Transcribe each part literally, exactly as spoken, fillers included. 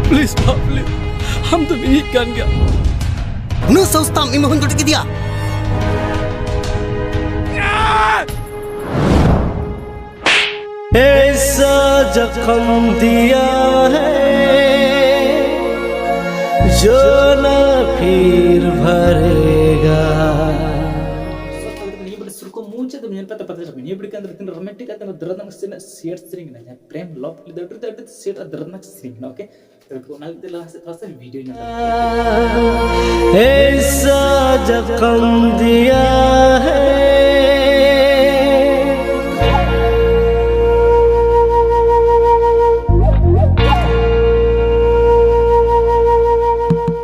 Please ᱵᱟ, please, ᱟᱢ ᱫᱚᱢ ᱤᱧᱤᱡ ᱠᱟᱱ ᱜᱮᱭᱟ᱾ ᱩᱱᱟᱹᱜ ᱥᱟᱦᱚᱥ ᱛᱟᱢ ᱤᱧ ᱵᱟᱹᱦᱩᱧ ᱜᱚᱡ ᱠᱮᱫᱮᱭᱟ? ऐसा जख्म दिया है जो ना फिर भरेगा. ᱥᱚᱛ ᱠᱟᱛᱷᱟ ᱠᱟᱱᱟ, ᱱᱤᱭᱟᱹ ᱵᱤᱰᱤᱭᱳ ᱥᱩᱨ ᱠᱷᱚᱱ ᱢᱩᱪᱟᱹᱫ ᱫᱷᱟᱹᱵᱤᱡ ᱧᱮᱞ ᱯᱮ, ᱛᱟᱨᱯᱚᱨᱮ ᱱᱤᱭᱟᱹ ᱵᱤᱰᱤᱭᱳ ᱠᱟᱱ ᱨᱮ ᱛᱤᱱᱟᱹᱜ ᱨᱳᱢᱟᱱᱴᱤᱠ ᱟᱨ ᱛᱤᱱᱟᱹᱜ ᱫᱨᱟᱢᱟ ᱥᱮᱱᱟᱜ ᱥᱮᱰ ᱥᱮᱨᱮᱧ ᱠᱟᱱᱟ, ᱡᱟᱦᱟᱸ ᱯᱨᱮᱢ ᱞᱚᱵᱷ ᱞᱮᱫᱟ, ᱟᱹᱰᱤ, ᱟᱹᱰᱤ ᱥᱮᱰ ᱟᱨ ᱫᱨᱟᱢᱟ ᱥᱮᱨᱮᱧ ᱠᱟᱱᱟ, ᱳᱠᱮ? ᱛᱚ ᱚᱱᱟ ᱞᱟᱹᱜᱤᱫ ᱛᱮ ᱞᱟᱦᱟ ᱥᱮᱫ ᱛᱷᱚᱲᱟ ᱥᱟ ᱵᱷᱤᱰᱤᱭᱳ ᱧᱮᱞ ᱛᱟᱵᱚᱱ ᱯᱮ᱾ ऐसा जख्म दिया है.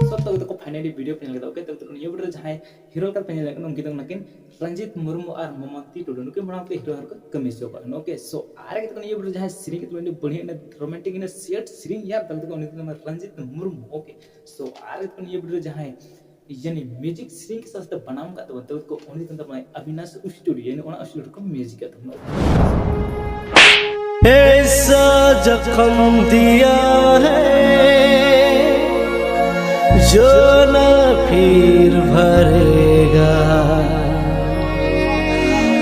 ᱥᱚᱛ ᱛᱚ ᱛᱟᱠᱚ ᱯᱷᱟᱭᱱᱟᱞᱤ ᱵᱷᱤᱰᱤᱭᱳ ᱯᱮ ᱧᱮᱞ ᱠᱮᱫᱟ, ᱳᱠᱮ? ᱛᱚ ᱛᱟᱠᱚ ᱱᱤᱭᱟᱹ ᱵᱷᱤᱰᱤᱭᱳ ᱨᱮ ᱡᱟᱦᱟᱸᱭ ᱦᱤᱨᱳ ᱞᱮᱠᱟ ᱯᱮ ᱧᱮᱞ ᱠᱟᱱᱟ, ᱩᱱᱠᱤᱱ ᱫᱚ ᱠᱟᱱᱟ ᱠᱤᱱ ᱨᱚᱧᱡᱤᱛ ᱢᱩᱨᱢᱩ ᱟᱨ ᱢᱚᱢᱚᱱᱛᱤ ᱴᱩᱰᱩ, ᱱᱩᱠᱤᱱ ᱵᱟᱱᱟᱨ ᱠᱚ ᱦᱤᱨᱳ ᱦᱚᱸᱠᱚ ᱠᱟᱹᱢᱤ ᱦᱚᱪᱚ ᱠᱟᱜ ᱠᱟᱱᱟ᱾ ᱳᱠᱮ, ᱥᱳ ᱟᱨ ᱠᱟᱛᱮ ᱠᱚ ᱱᱤᱭᱟᱹ ᱵᱷᱤᱰᱤᱭᱳ ᱡᱟᱦᱟᱸᱭ ᱥᱮᱨᱮᱧ ᱠᱟᱛᱮ ᱟᱹᱰᱤ ᱵᱟᱹᱲᱤᱡ ᱮᱱᱟ ᱨᱳᱢᱟᱱᱴᱤᱠ ᱮᱱᱟ ᱥᱮᱰ ᱥᱮᱨᱮᱧ ᱭᱟᱨ ᱛᱟᱞ ᱛᱮᱠᱚ ᱩᱱᱤ ᱫᱚ ᱨᱚᱧᱡᱤᱛ ᱢᱩᱨᱢᱩ᱾ ᱳᱠᱮ, ᱥᱳ ᱟᱨ ᱠᱟᱛᱮ ᱠᱚ ᱱᱤᱭᱟᱹ ᱵᱷᱤᱰᱤᱭᱳ ᱡᱟᱦᱟᱸᱭ ᱭᱟᱱᱤ ᱢᱤᱭᱩᱡᱤᱠ ᱥᱮᱨᱮᱧ ᱠᱮ ᱥᱟᱛ ᱥᱟᱛ ᱵᱟᱱᱟᱢ ᱠᱟᱜ ᱛᱟᱵᱚᱱ ᱛᱟᱵᱚᱱ ᱠᱚ ᱩᱱᱤ ᱫᱚ ᱛᱟᱵᱚᱱ ᱟᱵᱤᱱᱟᱥ ᱥᱴᱩᱰᱤᱭᱳ, ᱭᱟᱱᱤ ᱚᱱᱟ ᱥᱴᱩᱰᱤᱭᱳ ᱠᱚ ᱢᱤᱭᱩᱡᱤᱠ ᱠᱟᱜ ᱛᱟᱵᱚᱱᱟ᱾ ऐसा जख्म दिया है जो ना फिर भरेगा.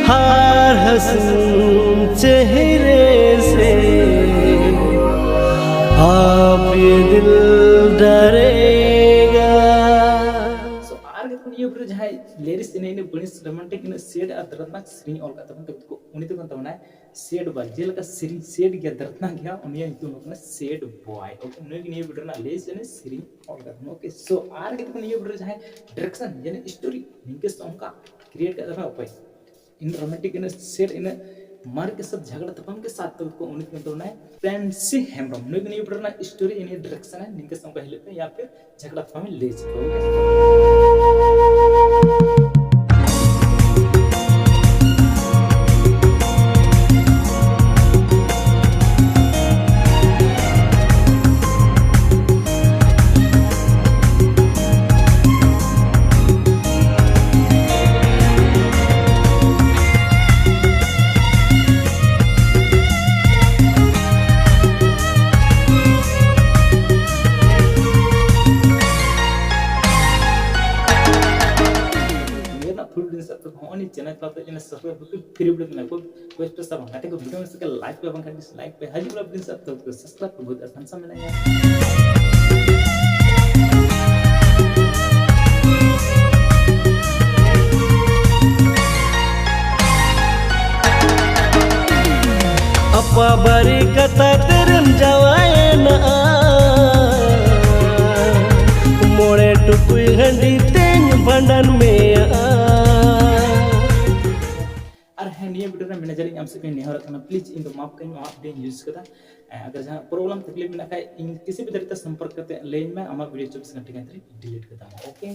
हर हसीन चेहरे से आप ये दिल डरेगा. So, ᱟᱨ ᱠᱟᱛᱮ ᱱᱤᱭᱟᱹ ᱵᱷᱤᱰᱤᱭᱳ ᱡᱟᱦᱟᱸᱭ ᱞᱤᱨᱤᱠᱥ ᱤᱱᱟᱹ ᱤᱱᱟᱹ ᱵᱟᱹᱲᱤᱡ ᱨᱳᱢᱟᱱᱴᱤᱠ ᱤᱱᱟᱹ ᱥᱮᱰ ᱟᱨ ᱫᱨᱟᱢᱟ ᱥᱮᱨᱮᱧ ᱚᱞ ᱠᱟᱜ ᱛᱟᱵᱚᱱ ᱛᱟᱵᱚᱱ ᱠᱚ ᱩᱱᱤ ᱫᱚ ᱠᱟᱱ ᱛᱟᱵᱚᱱᱟᱭ ᱥᱮᱰ ᱵᱚᱭ, ᱡᱮᱞᱮᱠᱟ ᱥᱮᱨᱮᱧ ᱥᱮᱰ ᱜᱮᱭᱟ, ᱫᱨᱟᱢᱟ ᱜᱮᱭᱟ, ᱩᱱᱤᱭᱟᱜ ᱧᱩᱛᱩᱢ ᱫᱚ ᱠᱟᱱᱟ ᱥᱮᱰ ᱵᱚᱭ᱾ ᱳᱠᱮ, ᱱᱩᱭ ᱜᱮ ᱱᱤᱭᱟᱹ ᱵᱷᱤᱰᱤᱭᱳ ᱨᱮᱱᱟᱜ ᱞᱤᱨᱤᱠᱥ ᱤᱱᱟᱹ ᱥᱮᱨᱮᱧ ᱚᱞ ᱠᱟᱜ ᱛᱟᱵᱚᱱᱟ᱾ ᱳᱠᱮ, ᱥᱳ ᱟᱨ ᱠᱟᱛᱮ ᱱᱤᱭᱟᱹ ᱵᱷᱤᱰᱤᱭᱳ ᱨᱮ ᱡᱟᱦᱟᱸᱭ ᱰᱤᱨᱮᱠᱥᱚᱱ ᱭᱟᱱᱤ ᱥᱴᱳᱨᱤ ᱱᱤᱝᱠᱟᱹ ᱥᱚᱝ ᱠᱟ ᱠᱨᱤᱭᱮᱴ ᱠᱟᱜ ᱛᱟᱵᱚᱱᱟ ᱚᱠᱚᱭ? ᱤᱱ ᱨᱳᱢᱟᱱᱴᱤᱠ ᱤᱱᱟᱹ ᱥᱮᱰ ᱤᱱᱟᱹ ᱢᱟᱨ ᱠᱮ ᱥᱟᱛ ᱡᱷᱟᱜᱽᱲᱟ ᱛᱟᱯᱟᱢ ᱠᱮ ᱥᱟᱛ ᱛᱚ ᱠᱚ ᱩᱱᱤ ᱠᱚ ᱢᱮᱛᱟᱣ ᱱᱟᱭ ᱯᱨᱮᱢᱥᱤ ᱦᱮᱢᱵᱨᱚᱢ᱾ ᱱᱩᱭ ᱜᱮ ᱱᱤᱭᱟᱹ ᱵᱷᱤᱰᱤᱭᱳ ᱨᱮᱱᱟᱜ ᱥᱴᱳᱨᱤ ᱤᱱᱟᱹ ᱰᱤᱨᱮᱠᱥᱚᱱ ᱱᱤᱝᱠᱟᱹ ᱥᱚᱝ ᱠᱟ ᱦᱤᱞᱳᱜ ᱛᱮ ᱭᱟ ᱯᱷᱤᱨ ᱡᱷᱟᱜᱽᱲᱟ ᱛᱟᱯᱟᱢ ᱞᱟᱹᱭ ᱪᱤᱠᱟᱹᱣ ᱠᱟᱱᱟ᱾ subscribe ᱠᱚ free video ᱢᱮᱱᱟᱜᱼᱟ, ᱠᱚ request ᱯᱮ ᱥᱟᱵ ᱜᱟᱛᱮ ᱠᱚ video ᱢᱮᱥᱮ like ᱯᱮ, ᱵᱟᱝᱠᱷᱟᱱ dislike ᱯᱮ, ᱦᱤᱡᱩᱜ ᱠᱟᱱᱟ please ᱟᱯᱮ subscribe ᱯᱮ, ᱵᱚᱦᱩᱛ ᱟᱥᱟᱱ ᱥᱟ ᱢᱮᱱᱟᱜᱼᱟ᱾ ᱟᱯᱟ ᱵᱟᱨᱮ ᱠᱟᱛᱷᱟ ᱛᱮᱨᱮᱢ ᱡᱟᱶᱟᱭᱮᱱᱟ, ᱢᱚᱬᱮ ᱴᱩᱠᱩᱡ ᱦᱟᱺᱰᱤ ᱛᱮᱧ ᱵᱷᱟᱸᱰᱟᱱ ᱢᱮᱭᱟ᱾ ᱟᱨ ᱦᱮᱸ, ᱱᱤᱭᱟᱹ video ᱨᱮ manager ᱤᱧ ᱟᱢ ᱥᱮᱫ ᱠᱷᱚᱱᱤᱧ ᱱᱮᱦᱚᱨᱚᱜ ᱠᱟᱱᱟ, please ᱤᱧ ᱫᱚ ᱢᱟᱯ ᱠᱟᱹᱧ ᱢᱮ, ᱟᱢᱟᱜ video ᱤᱧ use ᱠᱟᱫᱟ᱾ ᱟᱨ ᱟᱜᱟᱨ ᱡᱟᱦᱟᱸ problem ᱛᱟᱠᱞᱤᱯ ᱢᱮᱱᱟᱜ ᱠᱷᱟᱡ ᱤᱧ ᱠᱤᱥᱤ ᱵᱷᱤ ᱛᱟᱨᱤᱠᱷ ᱛᱮ ᱥᱚᱢᱯᱚᱨᱠ ᱠᱟᱛᱮ ᱞᱟᱹᱭᱟᱹᱧ ᱢᱮ, ᱟᱢᱟᱜ video ᱪᱚᱵᱵᱤᱥ ᱜᱷᱚᱱᱴᱟ ᱠᱮ ᱟᱱᱫᱟᱨ delete ᱠᱟᱛᱟᱢᱟ, okay?